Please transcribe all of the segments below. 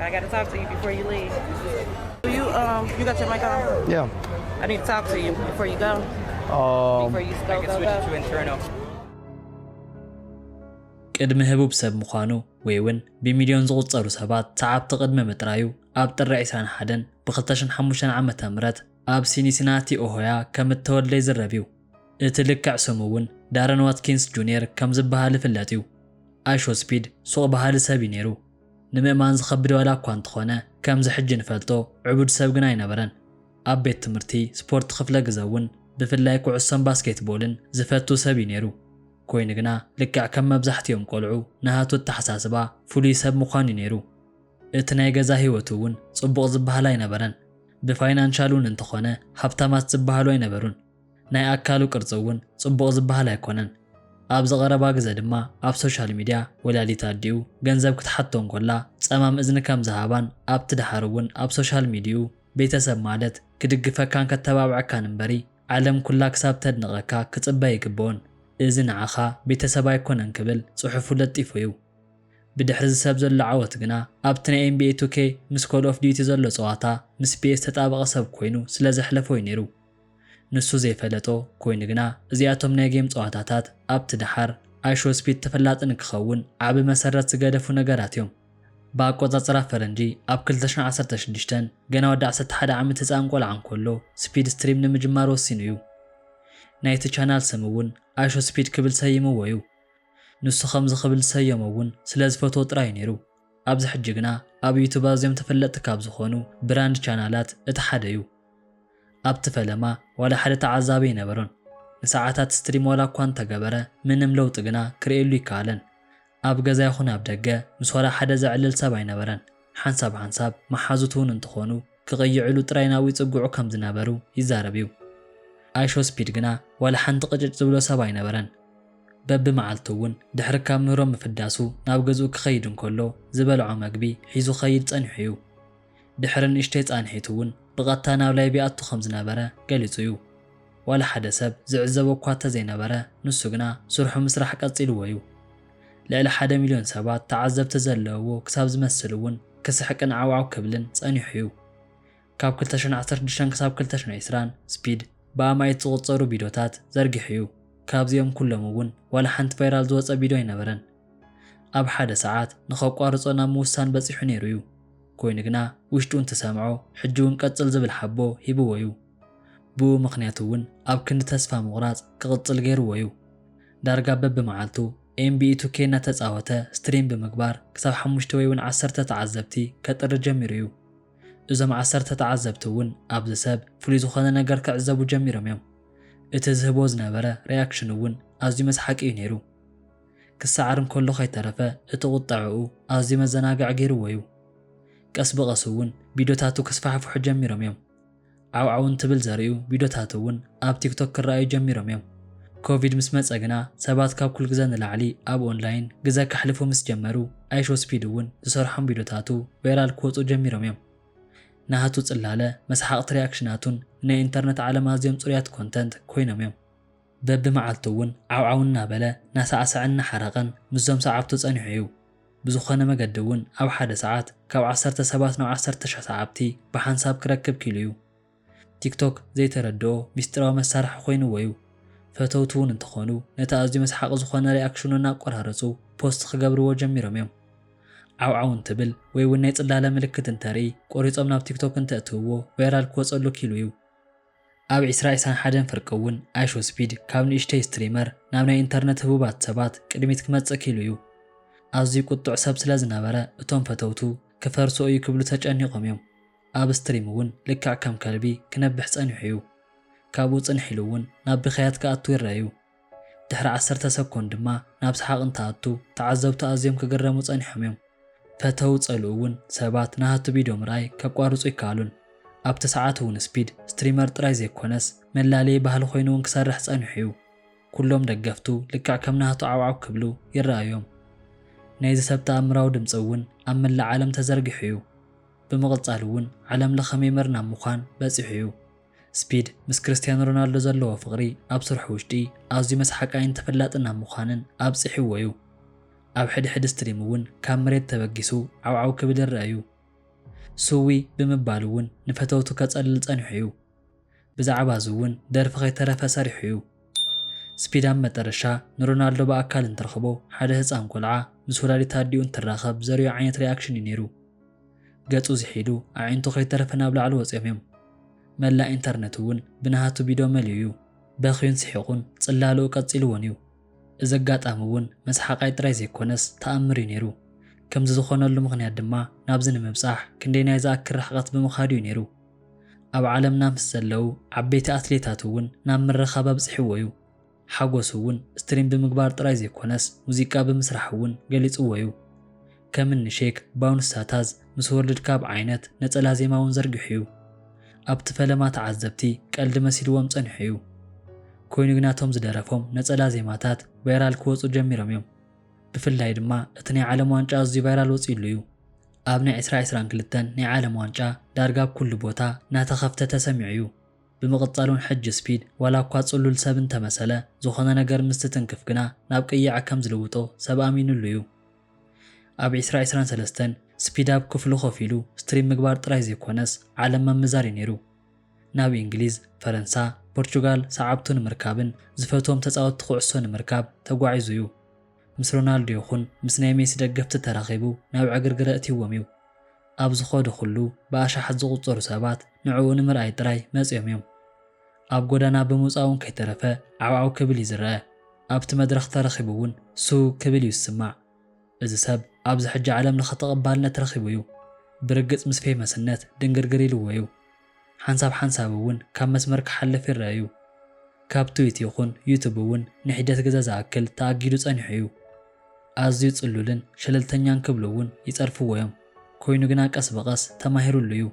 I gotta talk to you before you leave. You um, you got your mic on? Yeah. I need to talk to you before you go. Um, Before you go, go, go. ቅድሚ ህቡብ ሰብ ምዃኑ ወይ እውን ብሚልዮን ዝቑጸሩ ሰባት ሰዓብቲ ቅድሚ ምጥራዩ ኣብ ጥሪ ዕስራን ሓደን ብ2005 ዓመተ ምህረት ኣብ ሲኒሲናቲ ኦሆያ ከም እተወልደ ይዝረብ እዩ። እቲ ልክዕ ስሙ እውን ዳረን ዋትኪንስ ጁኒየር ከም ዝበሃል ይፍለጥ እዩ። ኣይሾ ስፒድ ሱቕ በሃሊ ሰብ እዩ ነይሩ። ንምእማን ዝኸብድ ዋላ እኳ እንተኾነ ከምዚ ሕጂ ንፈልጦ ዕቡድ ሰብ ግን ኣይነበረን። ኣብ ቤት ትምህርቲ ስፖርት ክፍለ ግዘ እውን ብፍላይ ኩዕሶን ባስኬትቦልን ዝፈቱ ሰብ እዩ ነይሩ። ኮይኑ ግና ልክዕ ከም መብዛሕትኦም ቆልዑ ናሃቱ ኣተሓሳስባ ፍሉይ ሰብ ምዃን እዩ ነይሩ። እቲ ናይ ገዛ ህይወቱ እውን ጽቡቕ ዝበሃል ኣይነበረን። ብፋይናንሻል እውን እንተኾነ ሃብታማት ዝበሃሉ ኣይነበሩን። ናይ ኣካሉ ቅርጺ እውን ጽቡቕ ዝበሃል ኣይኮነን። ኣብዚ ቀረባ ግዘ ድማ ኣብ ሶሻል ሚድያ ወላዲት ኣዲኡ ገንዘብ ክትሓቶ እንኮላ ጸማም እዝኒ ከም ዝሃባን ኣብቲ ደሓር እውን ኣብ ሶሻል ሚድይኡ ቤተሰብ ማለት ክድግፈካን ከተባብዐካን እምበሪ ዓለም ኩላ ክሳብ ተድንቐካ ክጽበ ኣይግብኦን። እዚ ንዓኻ ቤተሰብ ኣይኮነን ክብል ጽሑፉ ለጢፉ እዩ። ብድሕሪ እዚ ሰብ ዘሎ ዓወት ግና ኣብቲ ናይ ኤንቢኤ ቱኬ ምስ ኮል ኦፍ ዲዩቲ ዘሎ ጸዋታ ምስ ፒኤስ ተጣበቐ ሰብ ኮይኑ ስለ ዘሕለፎ እዩ ነይሩ። ንሱ ዘይፈለጦ ኮይኑ ግና እዚኣቶም ናይ ጌም ጸዋታታት ኣብቲ ደሓር ኣይሾ ስፒድ ተፈላጢ ንክኸውን ዓቢ መሰረት ዝገደፉ ነገራት እዮም። ብኣቆጻጽራ ፈረንጂ ኣብ 2016 ገና ወዲ 11 ዓመት ህፃን ቆልዓ እንከሎ ስፒድ ስትሪም ንምጅማር ወሲኑ እዩ። ናይቲ ቻናል ስም እውን ኣይሾ ስፒድ ክብል ሰይምዎ እዩ። ንሱ ከምዚ ክብል ዝሰየሞ እውን ስለ ዝፈትዎ ጥራይ ነይሩ። ኣብዚ ሕጂ ግና ኣብ ዩቱብ ኣዝዮም ተፈለጥቲ ካብ ዝኾኑ ብራንድ ቻናላት እቲ ሓደ እዩ። ኣብቲ ፈለማ ዋላ ሓደ ተዓዛቢ ኣይነበሮን። ንሰዓታት ስትሪም ዋላ እኳ እንተገበረ ምንም ለውጢ ግና ክርእየሉ ይከኣለን። ኣብ ገዛ ይኹን ኣብ ደገ ምስ ዋላ ሓደ ዘዕልል ሰብ ኣይነበረን። ሓንሳብ ሓንሳብ መሓዙት እውን እንተኾኑ ክቕይዕሉ ጥራይ ናብኡ ይጽግዑ ከም ዝነበሩ ይዛረብ እዩ። ኣይሾ ስፒድ ግና ዋላ ሓንቲ ቅጭጭ ዝብሎ ሰብ ኣይነበረን። በብመዓልቱ እውን ድሕሪ ካብ ምህሮ ምፍዳሱ ናብ ገዝኡ ክኸይድ እንከሎ ዝበልዖ መግቢ ሒዙ ኸይድ ጸኒሑ እዩ። ድሕሪ ንእሽተይ ጻንሒት እውን ብቐጥታ ናብ ላይቭ ይኣቱ ከም ዝነበረ ገሊጹ እዩ። ዋላ ሓደ ሰብ ዝዕዘቦ እኳ እንተዘይነበረ ንሱ ግና ስርሑ ምስራሕ ቀጺልዎ እዩ። ልዕሊ ሓደ ሚልዮን ሰባት ተዓዘብቲ ዘለውዎ ክሳብ ዝመስል እውን ክስሕቅን ዓውዓው ክብልን ጸኒሑ እዩ። ካብ 2016 ክሳብ 2020 ስፒድ ብኣማኢት ዝቑጸሩ ቪድዮታት ዘርጊሑ እዩ። ካብዚኦም ኩሎም እውን ዋላ ሓንቲ ቫይራል ዝወጸ ቪድዮ ኣይነበረን። ኣብ ሓደ ሰዓት ንኸቋርጾ ናብ ምውሳን በጺሑ ነይሩ እዩ። ኮይኑ ግና ውሽጡ እንትሰምዖ ሕጂ እውን ቀጽል ዝብል ሓቦ ሂብዎ እዩ። ብኡ ምኽንያት እውን ኣብ ክንዲ ተስፋ ምቑራጽ ክቕጽል ገይርዎ እዩ። ዳርጋ በብመዓልቱ ኤንቢኢ ቱኬ እናተጻወተ ስትሪም ብምግባር ክሳብ ሓሙሽተ ወይ እውን ዓሰርተ ተዓዘብቲ ከጥሪ ጀሚሩ እዩ። እዞም ዓሰርተ ተዓዘብቲ እውን ኣብዚ ሰብ ፍሉይ ዝኾነ ነገር ክዕዘቡ ጀሚሮም እዮም። እቲ ዝህቦ ዝነበረ ሪያክሽን እውን ኣዝዩ መስሓቂ እዩ ነይሩ። ክሰዓር እንከሎ ከይተረፈ እቲ ቁጠዐኡ ኣዝዩ መዘናግዒ ገይርዎ እዩ። ቀስ ብቐስ እውን ቪድዮታቱ ክስፋሕፍሑ ጀሚሮም እዮም። ዓውዓው እንትብል ዘርእዩ ቪድዮታቱ እውን ኣብ ቲክቶክ ክረኣዩ ጀሚሮም እዮም። ኮቪድ ምስ መጸ ግና ሰባት ካብ ኩል ግዘ ንላዕሊ ኣብ ኦንላይን ግዘ ከሕልፉ ምስ ጀመሩ ኣይሾ ስፒድ እውን ዝሰርሖም ቪድዮታቱ ቫይራል ክወፁ ጀሚሮም እዮም። ናሃቱ ጽላለ፣ መስሓቕቲ ሪያክሽናቱን ናይ ኢንተርነት ዓለም ኣዝዮም ጽሩያት ኮንተንት ኮይኖም እዮም። በብመዓልቱ እውን ዓውዓው እናበለ ናሳዕሰዐን እናሓረቐን ምስዞም ሰዓብቱ ጸኒሑ እዩ። ብዝኾነ መገዲ እውን ኣብ ሓደ ሰዓት ካብ ዓሰርተ ሰባት ናብ ዓሰርተ ሸሕ ሰዓብቲ ብሓንሳብ ክረክብ ኪሉ እዩ። ቲክቶክ ዘይተረድኦ ሚስጢራዊ መሳርሒ ኮይንዎ እዩ። ፈተውቱ እውን እንተኾኑ ነቲ ኣዝዩ መስሓቂ ዝኾነ ሪኣክሽኑ እናቆራረፁ ፖስት ክገብርዎ ጀሚሮም እዮም። ዓውዓው እንትብል ወይ እውን ናይ ጽላለ ምልክት እንተርኢ ቆሪጾም ናብ ቲክቶክ እንተእትውዎ ቫይራል ክወጸሉ ኪሉ እዩ። ኣብ ዕስራ ዕስራን ሓደን ፍርቂ እውን ኣይሾ ስፒድ ካብ ንእሽተይ ስትሪመር ናብ ናይ ኢንተርነት ህቡባት ሰባት ቅድሚት ክመጽእ ኪሉ እዩ። ኣዝዩ ቁጡዕ ሰብ ስለ ዝነበረ እቶም ፈተውቱ ክፈርሶ እዩ ክብሉ ተጨኒቖም እዮም። ኣብ ስትሪም እውን ልክዕ ከም ከልቢ ክነብሕ ጸኒሑ እዩ። ካብኡ ጽንሕ ኢሉ እውን ናብ ብኽያት ክኣቱ ይረአ እዩ። ድሕሪ ዓሰርተ ሰኮንድ ድማ ናብ ሰሓቕ እንትኣቱ ተዓዘብቱ ኣዝዮም ክግረሙ ጸኒሖም እዮም። ፈተው ጸልኡ እውን ሰባት ናሃቱ ቪድዮ ምርኣይ ከቋርጹ ይከኣሉን። ኣብቲ ሰዓት እውን ስፒድ ስትሪመር ጥራይ ዘይኮነስ መላለዪ ባህሊ ኮይኑ እውን ክሰርሕ ጸኒሑ እዩ። ኩሎም ደገፍቱ ልክዕ ከም ናሃቱ ዓውዓው ክብሉ ይረኣዮም። ናይዚ ሰብ ተኣምራዊ ድምጺ እውን ኣብ መላእ ዓለም ተዘርጊሑ እዩ። ብምቕጻል እውን ዓለም ለኸ ሜመር ናብ ምዃን በጺሑ እዩ። ስፒድ ምስ ክርስትያኖ ሮናልዶ ዘለዎ ፍቕሪ ኣብ ስርሑ ውሽጢ ኣዝዩ መስሓቃይን ተፈላጥን ናብ ምዃንን ኣብጺሕዎ እዩ። ኣብ ሕድሕድ ስትሪም እውን ካብ መሬት ተበጊሱ ዓውዓው ክብል ይረአ እዩ። ስዊ ብምባል እውን ንፈተውቱ ከጸልል ጸኒሑ እዩ። ብዛዕባ እዚ እውን ደርፊ ከይተረፈ ሰሪሑ እዩ። ስፒድ ኣብ መጠረሻ ንሮናልዶ ብኣካል እንትረኽቦ፣ ሓደ ህፃን ቆልዓ ምስ ወላዲት ኣዲኡ እንትራኸብ ዘርእዮ ዓይነት ሪኣክሽን እዩ ነይሩ። ገፁ ዝሒሉ ኣዒንቱ ከይተረፈ ናብ ላዕሊ ወፂኦም እዮም። መላእ ኢንተርነት እውን ብናሃቱ ቢዶ መሊኡ እዩ። በኽዩን ስሒቑን ጽላልኡ ቀጺልዎን እዩ። እዚ ኣጋጣሚ እውን መስሓቓይ ጥራይ ዘይኮነስ ተኣምር እዩ ነይሩ። ከምዚ ዝኾነሉ ምኽንያት ድማ ናብዚ ንምብጻሕ ክንደይ ናይ ዝኣክል ርሕቐት ብምኻዱ እዩ ነይሩ። ኣብ ዓለምና ምስ ዘለዉ ዓበይቲ ኣትሌታት እውን ናብ ምርኻብ ኣብጺሕዎ እዩ። ሓጎሱ እውን ስትሪም ብምግባር ጥራይ ዘይኮነስ ሙዚቃ ብምስራሕ እውን ገሊጽዎ እዩ። ከም እኒ ሼክ፣ ባውንስ ሳታዝ ምስ ወርልድ ካፕ ዓይነት ነጸላ ዜማ እውን ዘርጊሑ እዩ። ኣብቲ ፈለማ ተዓዘብቲ ቀልዲ መሲልዎም ጸኒሑ እዩ። ኮይኑ ግና እቶም ዝደረፎም ነጸላ ዜማታት ቫይራል ክወጹ ጀሚሮም እዮም። ብፍላይ ድማ እቲ ናይ ዓለም ዋንጫ ኣዝዩ ቫይራል ወጺኡሉ እዩ። ኣብ ናይ ዕስራ ዕስራን ክልተን ናይ ዓለም ዋንጫ ዳርጋ ኣብ ኩሉ ቦታ እናተኸፍተ ተሰሚዑ እዩ። ብምቕጻል እውን ሕጂ ስፒድ ዋላ እኳ ጽሉል ሰብ እንተመሰለ፣ ዝኾነ ነገር ምስ ትትንክፍ ግና ናብ ቅያዕ ከም ዝልውጦ ሰብ ኣሚኑሉ እዩ። ኣብ ዕስራ ዕስራን ሰለስተን ስፒድ ኣብ ክፍሉ ኮፍ ኢሉ ስትሪም ምግባር ጥራይ ዘይኮነስ ዓለም መምዛር እዩ ነይሩ። ናብ እንግሊዝ፣ ፈረንሳ፣ ፖርቹጋል ሰዓብቱ ንምርካብን ዝፈትዎም ተጻወትቲ ኩዕሶ ንምርካብ ተጓዒዙ እዩ። ምስ ሮናልዶ ይኹን ምስ ናይ ሜሲ ደገፍቲ ተራኺቡ ናብ ዕግርግረ እትይዎም እዩ። ኣብ ዝኸዶ ኩሉ ብኣሽሓት ዝቑጸሩ ሰባት ንዕኡ ንምርኣይ ጥራይ መጺኦም እዮም። ኣብ ጎዳና ብምውጻእ እውን ከይተረፈ ዓውዓው ክብል እዩ ዝረአ። ኣብቲ መድረኽ ተረኺቡ እውን ስው ክብል እዩ ዝስማዕ። እዚ ሰብ ኣብዚ ሕጂ ዓለም ለኸ ተቐባልነት ረኺቡ እዩ። ብርግጽ ምስ ፌመስነት ድንግርግር ኢልዎ እዩ። ሓንሳብ ሓንሳብ እውን ካብ መስመር ክሓልፍ ይረአ እዩ። ካብ ትዊት ይኹን ዩቱብ እውን ንሒደት ግዜ ዝኣክል ተኣጊዱ ጸኒሑ እዩ። ኣዝዩ ጽሉልን ሸለልተኛን ክብሉ እውን ይጸርፍዎ እዮም። ኮይኑ ግና ቀስ ብቐስ ተማሂሩሉ እዩ።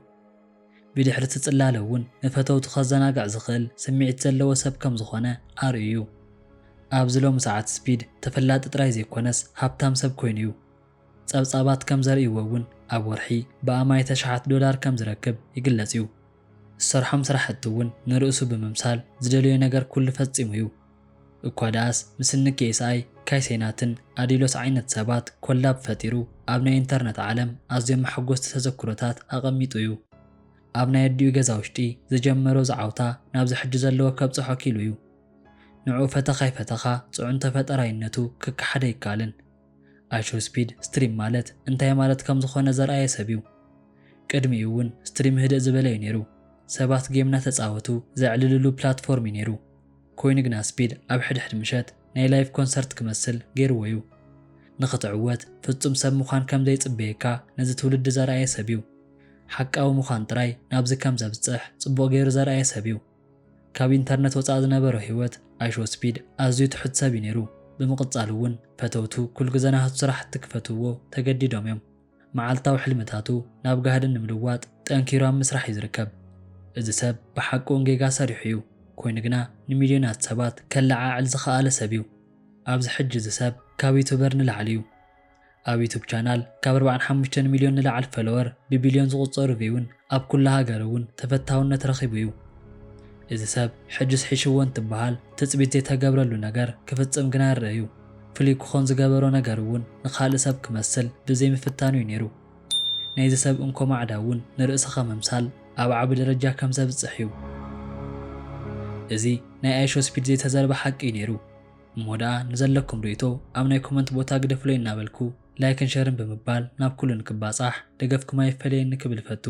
ብድሕሪ እቲ ጽላለ እውን ንፈተውቱ ከዘናግዕ ዝኽእል ስምዒት ዘለዎ ሰብ ከም ዝኾነ ኣርእዩ እዩ። ኣብዚ ሎሚ ሰዓት ስፒድ ተፈላጢ ጥራይ ዘይኮነስ ሃብታም ሰብ ኮይኑ እዩ። ጸብጻባት ከም ዘርእይዎ እውን ኣብ ወርሒ ብኣማኢት ኣሽሓት ዶላር ከም ዝረክብ ይግለጽ እዩ። ዝሰርሖም ስራሕቲ እውን ንርእሱ ብምምሳል ዝደለዮ ነገር ኩሉ ፈጺሙ እዩ። እኳ ደኣስ ምስ እኒ ኬኤስኣይ፣ ካይ ሴናትን ኣዲሎስ ዓይነት ሰባት ኮላብ ፈጢሩ ኣብ ናይ ኢንተርነት ዓለም ኣዝዮም መሐጎስቲ ተዘክሮታት ኣቐሚጡ እዩ። ኣብ ናይ ኣዲኡ ገዛ ውሽጢ ዝጀመሮ ዝዓውታ ናብዚ ሕጂ ዘለዎ ከብጽሖ ኪሉ እዩ። ንዕኡ ፈተኻ ኣይፈተኻ ጽዑን ተፈጠራይነቱ ክከሓድ ኣይከኣልን። ኣይሾ ስፒድ ስትሪም ማለት እንታይ ማለት ከም ዝኾነ ዘርኣየ ሰብ እዩ። ቅድሚኡ እውን ስትሪም ህድእ ዝበለ እዩ ነይሩ። ሰባት ጌም እናተጻወቱ ዘዕልልሉ ፕላትፎርም እዩ ነይሩ። ኮይኑ ግና ስፒድ ኣብ ሕድሕድ ምሸት ናይ ላይቭ ኮንሰርት ክመስል ገይርዎ እዩ። ንኽትዕወት ፍጹም ሰብ ምዃን ከም ዘይጽበየካ ነዚ ትውልዲ ዘርኣየ ሰብ እዩ። ሓቃዊ ምዃን ጥራይ ናብዚ ከም ዘብጽሕ ጽቡቕ ገይሩ ዘርኣየ ሰብ እዩ። ካብ ኢንተርነት ወጻኢ ዝነበሮ ህይወት ኣይሾ ስፒድ ኣዝዩ ትሑት ሰብ እዩ ነይሩ። ብምቕጻል እውን ፈተውቱ ኩሉ ግዜ ናቱ ስራሕቲ ክፈትውዎ ተገዲዶም እዮም። መዓልታዊ ሕልምታቱ ናብ ጋህዲ ንምልዋጥ ጠንኪሩ ኣብ ምስራሕ እዩ ዝርከብ። እዚ ሰብ ብሓቂ እውን ጌጋ ሰሪሑ እዩ። ኮይኑ ግና ንሚልዮናት ሰባት ከለዓዕል ዝኸኣለ ሰብ እዩ። ኣብዚ ሕጂ እዚ ሰብ ካብ ዩቱበር ንላዕሊ እዩ። ኣብ ዩቱብ ቻናል ካብ ኣርባዓን ሓሙሽተን ሚልዮን ንላዕሊ ፎሎወር ብቢልዮን ዝቑጸሩ ቪውን ኣብ ኩላ ሃገር እውን ተፈታውነት ረኺቡ እዩ። እዚ ሰብ ሕጅስ ሒሽዎ እንትበሃል ትጽቢት ዘይተገብረሉ ነገር ክፍጽም ግና ይረአ እዩ። ፍሉይ ክኾን ዝገበሮ ነገር እውን ንኻልእ ሰብ ክመስል ብዘይምፍታኑ እዩ ነይሩ። ናይዚ ሰብ እንኮ ማዕዳ እውን ንርእስኻ ምምሳል ኣብ ዓቢ ደረጃ ከም ዘብጽሕ እዩ። እዚ ናይ ኣይሾ ስፒድ ዘይተዘርበ ሓቂ እዩ ነይሩ። እሞ ደኣ ንዘለኩም ርእይቶ ኣብ ናይ ኮመንት ቦታ ግደፉለይ እናበልኩ ላይክን ሸርን ብምባል ናብ ኩሉ ንክባጻሕ ደገፍኩም ኣይፈለየኒ ክብል እፈቱ።